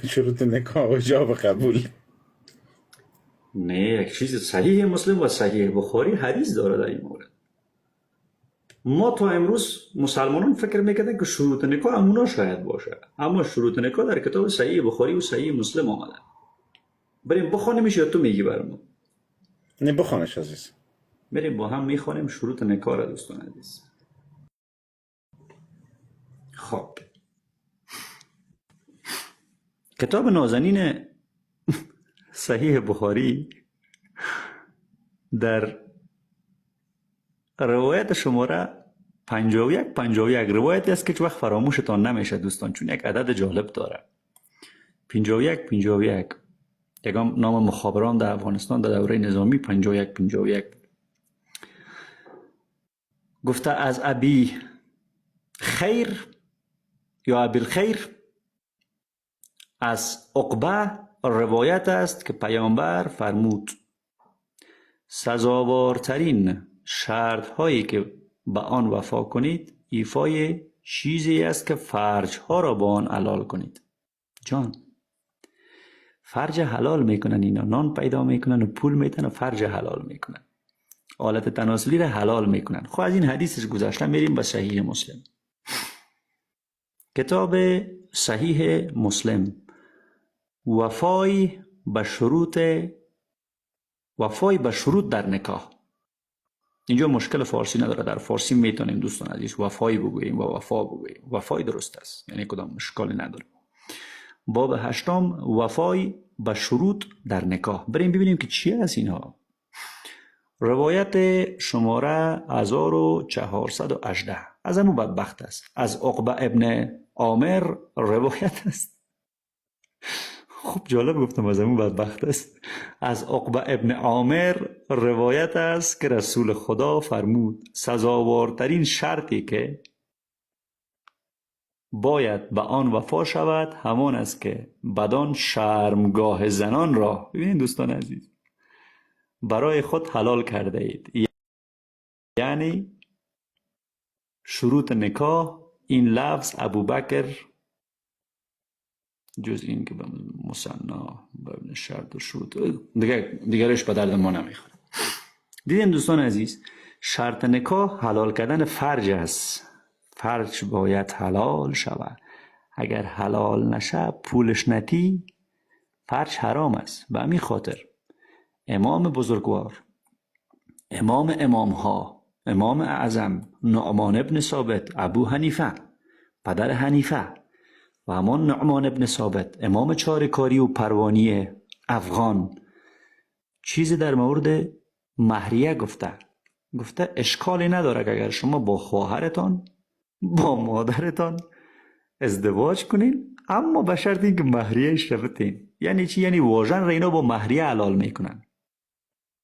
شروط نکاح و جواب قبول. نه، یک چیز صحیح مسلم و صحیح بخاری حدیث داره در این مورد. ما تا امروز مسلمانان فکر میکردن که شروط نکاح امونا شاید باشه، اما شروط نکاح در کتاب صحیح بخاری و صحیح مسلم آمده. بریم بخوانیمش یا تو میگی برام؟ نه، بخوانش عزیز. بریم با هم میخوانیم شروط نکاح را دوستان عزیز. خب، کتاب نازنین صحیح بخاری در روایت شماره 51 51، روایتی است که هیچ وقت فراموشتان نمیشه دوستان، چون یک عدد جالب داره. 51 51، یگام نام مخابران در افغانستان در دوره نظامی 51 51. گفته از ابی خیر یا ابی الخیر از عقبه روایت است که پیامبر فرمود: سزاوارترین شرط هایی که به آن وفا کنید، ایفای چیزی است که فرج ها را با آن حلال کنید. جان، فرج حلال میکنن اینا، نان پیدا میکنن و پول میتن و فرج حلال میکنن، آلت تناسلی را حلال میکنن. خب، از این حدیثش گذشته، میریم به صحیح مسلم. کتاب صحیح مسلم، وفای به شروط، وفای به شروط در نکاح. اینجا مشکل فارسی نداره، در فارسی میتونیم دوستان عزیز وفای بگوییم و وفا بگوییم. وفای درست است، یعنی کدام مشکلی نداره. باب هشتم، وفای به شروط در نکاح. بریم ببینیم که چی است اینها. روایت شماره 1418 از امو بدبخت است. از عقبه ابن عامر روایت است. خب، جالب گفتم از امو بدبخت است. از عقبه ابن عامر روایت است که رسول خدا فرمود: سزاوارترین شرطی که باید به آن وفا شود، همان است که بدان شرمگاه زنان را، ببینید دوستان عزیز، برای خود حلال کرده اید. یعنی شروط نکاح. این لفظ ابوبکر جز این که به مثنا به شرط و شروط دیگه، دیگرش به درد ما نمیخوره. دیدیم دوستان عزیز، شرط نکاح حلال کردن فرج است. فرج باید حلال شود. اگر حلال نشه، پولش نتی، فرج حرام است. به همین خاطر امام بزرگوار، امام امام ها، امام اعظم، نعمان ابن ثابت، ابو حنیفه، پدر حنیفه و همان نعمان ابن ثابت، امام چاریکاری و پروانی افغان، چیزی در مورد مهریه گفته. گفته اشکالی نداره که اگر شما با خواهرتان، با مادرتان ازدواج کنین، اما به شرط اینکه مهریه بتین. یعنی چی؟ یعنی واژن را اینا با مهریه حلال میکنن.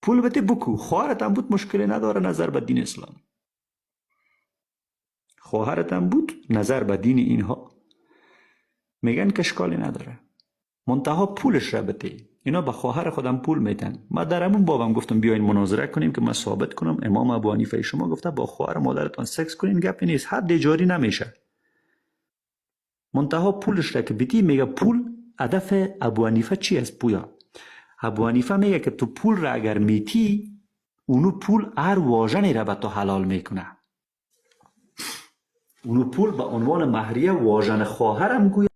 پول بده بکو، خواهرتم بود مشکلی نداره نظر به دین اسلام. خواهرتم بود، نظر به دین اینها میگن که اشکالی نداره، منتها پولش را بده. اینا به خواهر خودم پول میتن. ما در همون بابم گفتم بیاین مناظره کنیم که من ثابت کنم امام ابو حنیفه شما گفته با خواهر مادرتان سکس کنین، گپی نیست، حد جاری نمیشه، منتها پولش را که بدی. میگه پول، هدف ابو حنیفه چی است پویا؟ ابو حنیفه میگه که تو پول را اگر میتی، اونو پول هر واژنی را به تو حلال میکنه. اونو پول به عنوان مهریه واژن خواهرم گویا.